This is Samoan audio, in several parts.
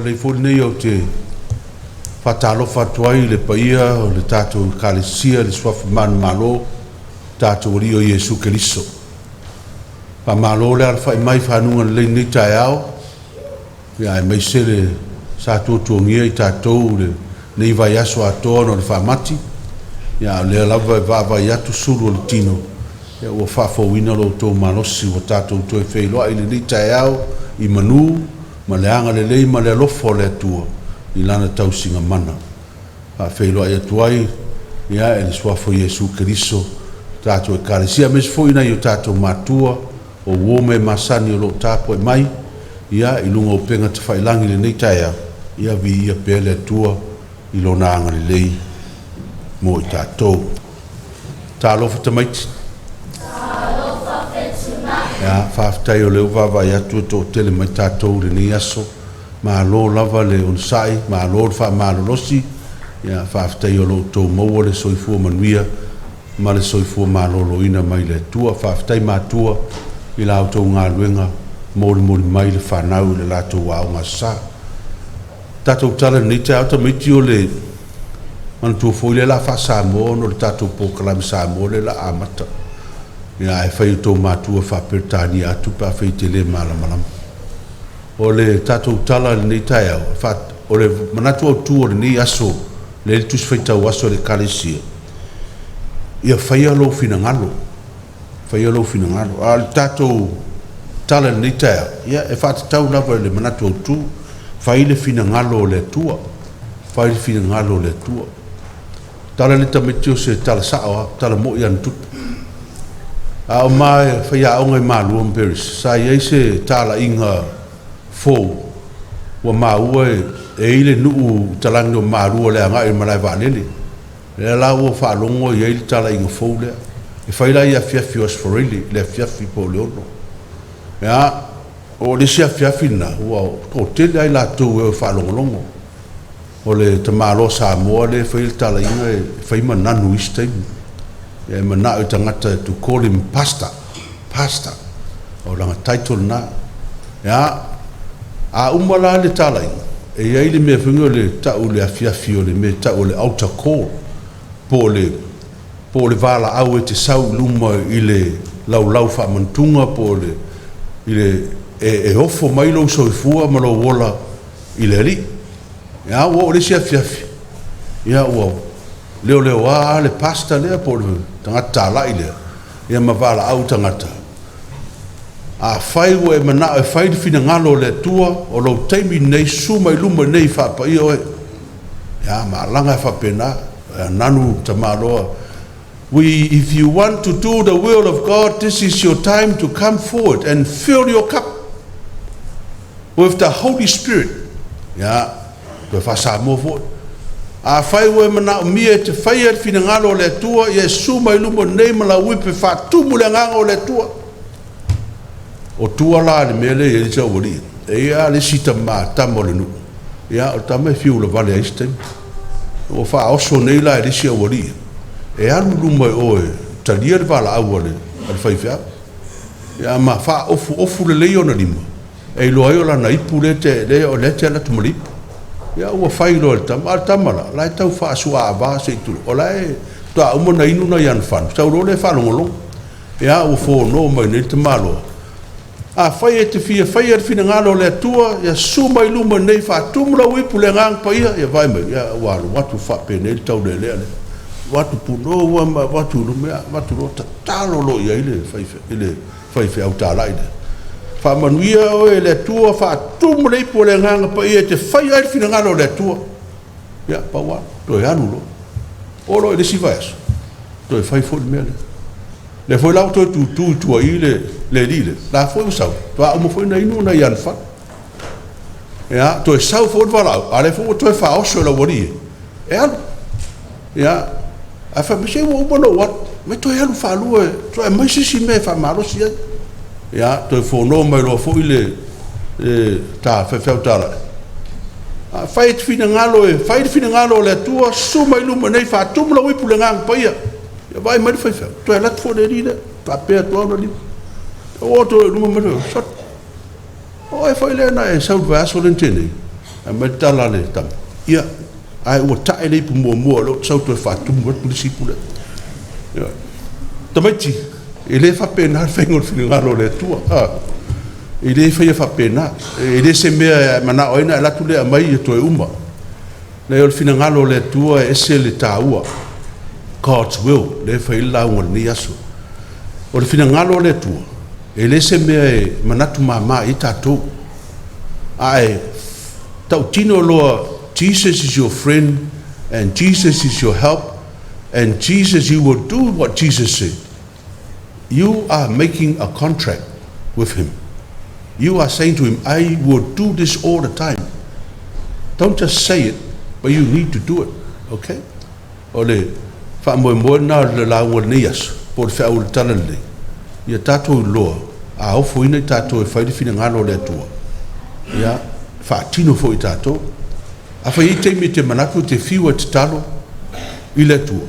Avanoa lelei foi lenei ou te faatalofa atu ai i le paia o le tatou Ekalesia i le Suafa manumalo o tatou Alii o Iesu Keriso. Faamalo le alafai mai i faguga lelei i lenei taeao, aemaise le sa tuatuagia i tatou i lenei vaiaso atoa ona o le faamati, a o lea lava e vaavaai atu sulu o le tino, ua faafouina lo outou malosi ua tatou toe feiloai i lenei taeao i manu ma le agalelei ma le alofa o le Atua i Lana tausiga mana. E faafeiloai atu ai i le Suafa o Iesu Keriso le tatou Ekalesia, aemaise foi nai o tatou matua, o uo ma e masani o lo o tapuai mai i luga o upega tafailagi i lenei taeao, ia viia pea le Atua i Lona agalelei mo i tatou. Talofa tamaiti. Talofa fetuunai. Ia, faafetai o lea ua vaavaai atu ua toatele mai tatou i lenei aso. Malo lava le onosai, malo le faamalolosi. Ia, faafetai o lo o outou maua le soifua manuia ma le soifua maloloina mai le Atua. Faafetai matua i la outou galuega molimoli mai le fanau i le latou aoga Aso Sa. Tatou tala i lenei taeao tamaiti o le manatua foi lea o le a faa-Samoa ona o le tatou polokalame Samoa lea o le a amata. Ia ae fai e outou matua faa-Peretania atu pe afai e te le malamalama. O le tatou tala i lenei taeao, o le manatu autu o lenei aso, lea e i le Tusi Faitau Aso a le Ekalesia, ia faia lou finagalo, faia lou finagalo. A o le tatou tala i lenei taeao, ia e faatatau lava i le manatu autu, fai le finagalo o le Atua, fai le finagalo o le Atua. Tala lea tamaiti o se tala sao lava, tala moi lava na tupu. A o ma faiaoga i Malua ma Paris, sa i ai se talaiga fou ua maua e i ai le nuu i talaane o Malua i le agai i le malae vaalele. Lea la ua faalogo e i ai le talaiga fou lea. E fai la i afiafi o Aso Faraile, i le afiafi po o le 6. Ia, o le isi afiafi lena, ua toatele lava i latou e o e faalogologo. O le tamaloa Samoa lea e faia le talaiga e fai ma nanu i isi taimi. E manao i tagata to call him pastor, pastor. O lana title lena. Ia, a uma la le talaiga, e i ai le mea foi lea o le tau i le afiafi o le mea e tau o le altar call, po o le valaau e te sau i luma i le laulau faamantuga po o le, i le e ofo mai lou soifua ma lou ola i le Alii. Ia, ua oo i le isi afiafi, ia ua leoleoa le pastor lea po o le tagata talai lea, ia ma valaau i tagata. Afai ua e manao e fai le finagalo o le Atua, o lou taimi lenei, susu mai luma nei faapaia oe. Ia, malaga e faapena, nanu tamaloa. If you want to do the will of God, this is your time to come forward and fill your cup with the Holy Spirit. Ia, toe faa-Samoa foi. Afai ua e manaomia e te faia le finagalo o le Atua, ia e susu mai luma nei ma lau uipe faatumu le agaga o le Atua. O tua la le mea lea e i ai le saualii. E i ai le isi tama o le nuu. Ia, o le tama e fiu lavale ai isi taimi. Ua faaoso nei la e le isi aualii. E alu luma i o e talia le valaau a le faifeau. Ia, ma faaofuofu lelei ona lima, e iloa ai o lana ipu lea te alu atu ma le ipu. Ia, ua fai loa e le tama. A o le tama la, la e tau faasuaava se i tulou. O la e toa uma na inu nai ana fanu, sau loa lea e faalogologo. Ia, ua fono mai nei le tamaloa. Afai e te fia faia le finagalo o le Atua, ia susu mai luma nei faatumu lau ipu le agaga paia, ia vaai mai, ia ua alu atu faapenei le taulelea lea. Ua atu punou ma atu i luma, ia atu loa tatalo loa i ai le faifeau talai lea. Faamanuia oe e le Atua, faatumu le ipu o le agaga paia e te faia ai le finagalo o le Atua. Ia, pau lava, toe alu loa. Oo loa i le isi vaiaso, toe fai foi le mea lea. Lea foi la ua toe tutu i tua i le alii lea, la foi ua sau, toa uma foi na inu na i ana fanu. Ia, toe sau foi le valaau, a lea foi ua toe faaoso e le aualii e alu. Ia, ae fai mai, se ua uma ona ou alu, mai toe alu faalua, toe aumai se isi mea e faamalosi ai. Ia, toe fono mai loa foi le faifeau talai. Fai te finagalo e fai le finagalo o le Atua, susu mai luma nei faatumu lau ipu le agaga paia. Ia vaai mai le faifeau, toe alu atu foi le alii lea, faapea atu au na lima. O toe luma mai le faifeau, o e foi lea na e sau i le vaiaso lea na tea nei, Ae fai mai le tala a le tama, Ia, ae ua ta'e le ipu muamua o lea ou te sau toe faatumu atu le isi ipu lea. Ioe. Tamaiti, e le faapena le faiga o le finagalo o le Atua. A, e le faia faapena. E le se mea e manao ai ona e alu atu lea e aumai ia toe uma. Leai, o le finagalo o le Atua e ese le taua. God's will, lea e fai ai le lauga i lenei aso. O le finagalo o le Atua, e le se mea e manatu mama i ai tatou. Ae tautino loa, Jesus is your friend and Jesus is your help and Jesus, you will do what Jesus said. You are making a contract with him. You are saying to him, I will do this all the time. Don't just say it, but you need to do it. Okay? O le faamoemoe lena o le lauga o lenei aso, po o le feau o le tala lelei, ia tatou iloa, a ofoina i tatou e fai le finagalo o le Atua, ia faatino foi e tatou. Afai e i ai taimi e te manatu e te fiu e tatalo i le Atua,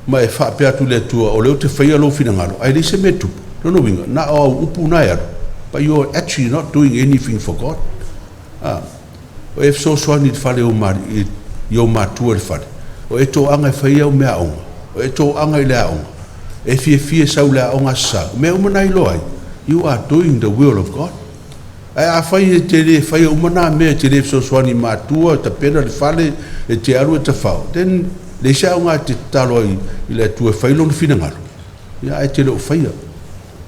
ma e faapea atu i le Atua, o lea ou te faia lou finagalo, ae leai se mea e tupu, lona uiga, na o au upu na e alu, but you are actually not doing anything for God. Ah, o e fesoasoani i le fale i ou matua i le fale, o e toaga e fai au meaaoga, o e toaga i le aoga, e fiafia e sau i le aoga Aso Sa, o mea uma na iloa ai, you are doing the will of God. Ae afai e te le faia uma na mea, e te le fesoasoani i matua, tapena le fale, e te alu e tafao, then leai se aoga e te tatalo ai i le Atua e fai lona finagalo, ia ae te le o faia.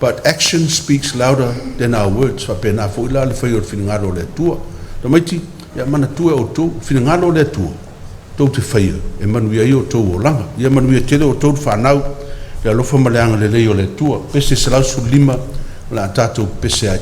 But action speaks louder than our words. Faapena foi la le faia o le finagalo o le Atua. Tamaiti, ia manatua e outou, finagalo o le Atua, tou te faia e manuia ai outou olaga. Ia manuia tele outou le fanau, le alofa ma le agalelei o le Atua. Pese 115, o le a tatou pese ai.